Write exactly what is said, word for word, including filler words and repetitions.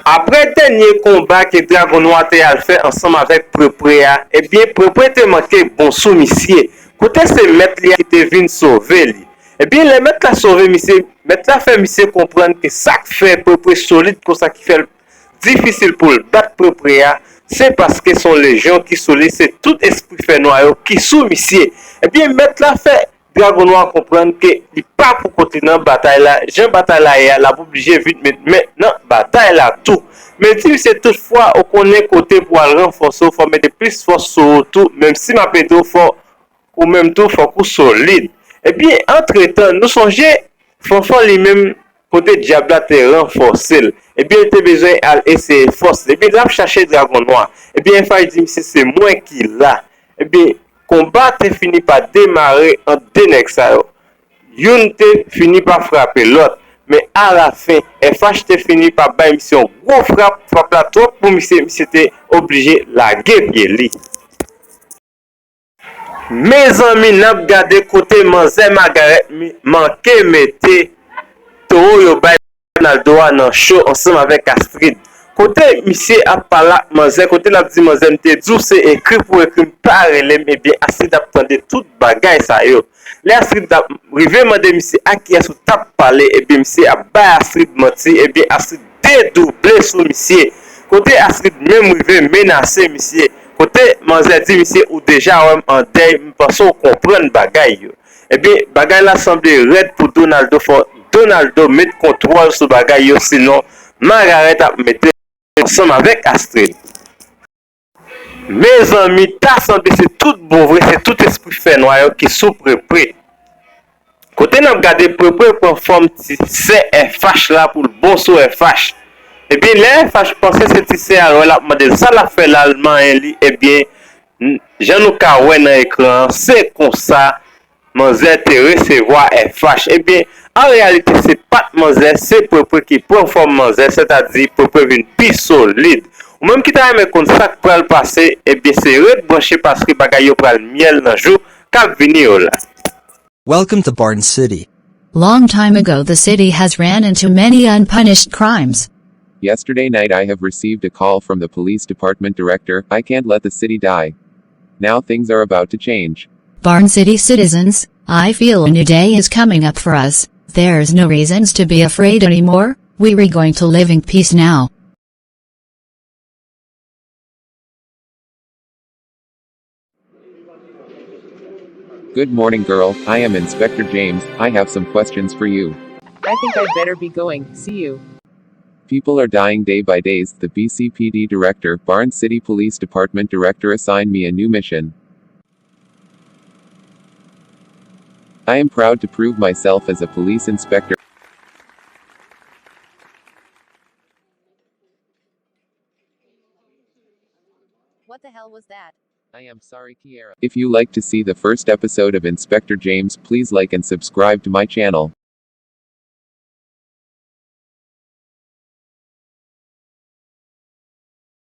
Apre dènye konba ke Dragon Nwa te al fè ansanm avèk Prepre a, ebyen, Prepre te manke bon sou misye, kote se mèt li a ki te vin sove li. Ebyen, lè mèt la sove misye, mèt la fè misye konprann ke sa k fè Prepre solid konsa ki fè l difisil pou l bat Prepre a, se paske se yon lejyon ki sou li, se tout espri fènwa yo ki sou misye. Ebyen, mèt la fè Dragon Nwa konprann ke li pa pou kont li nan batay la, jan batay la ye a, l ap oblije vin met men nan batay la tou. Men di misye toutfwa ou konnen kote pou al ranfòse w, fò w mete plis fòs sou ou tou, menm si m ap ede w, fò ou menm tou, fòk ou solid. Ebyen, antretan, nou sonje Fanfan li menm, kote dyab la te ranfòse l, ebyen, li te bezwen al eseye fòs li. Ebyen, l ap chache Dragon Nwa. Ebyen, F H di misye se mwen ki la. Ebyen, konba te fini pa demare ant de nèg sa yo. Youn te fini pa frape lòt. Men alafen, F H te fini pa bay misye yon gwo frap. Frap la twòp pou misye, misye te oblije lage pye li. Mezanmi, n ap gade kote manzè Magarèt mi- manke mete towo yo bay Donaldo a nan cho ansanm avèk Astrid. Kote misye ap pale ak manzè, kote l ap di manzè, "M te di w se ekri pou ekri, m pa rele m," ebyen, Astrid ap tande tout bagay sa yo. Lè Astrid ap rive mande misye a kiyès ou t ap pale, ebyen, misye ap bay Astrid manti, ebyen, Astrid dedouble sou misye. Kote Astrid menm rive menase misye. Kote manzè di misye, "Ou deja wè m an dèy, m panse w konprann bagay yo." Ebyen, bagay la sanble rèd pou Donaldo, fò Donaldo met kontwòl sou bagay yo, sinon Magarèt ap mete ansanm avèk Astrid. Mezanmi, ta sanble se tout bon vre, se tout espri fènwa yo ki sou Prepre. Kote n ap gade Prepre pran fòm ti sè F H la pou l bon sou F H. Ebyen, lè F H panse se ti sè a, lè l ap mande l sa l ap fè la, l manyen li, ebyen, n- jan nou ka wè nan ekran an, se konsa manzè te resevwa F H. Ebyen, an reyalite, se pa t manzè, se Prepre ki pran fòm manzè, sètadi Prepre vin pi solid. Ou menm ki ta renmen konn sa k pral pase, ebyen, se ret branche paske bagay yo pral myèl nan jou k ap vini yo la. Welcome to Barn City. Long time ago, the city has ran into many unpunished crimes. Yesterday night I have received a call from the police department director, I can't let the city die. Now things are about to change. Barn City citizens, I feel a new day is coming up for us. There's no reasons to be afraid anymore. We are going to live in peace now. Good morning, girl. I am Inspector James. I have some questions for you. I think I'd better be going. See you. People are dying day by days. The B C P D director, Barn City Police Department director, assigned me a new mission. I am proud to prove myself as a police inspector. What the hell was that? I am sorry, Kiera. If you like to see the first episode of Inspector James, please like and subscribe to my channel.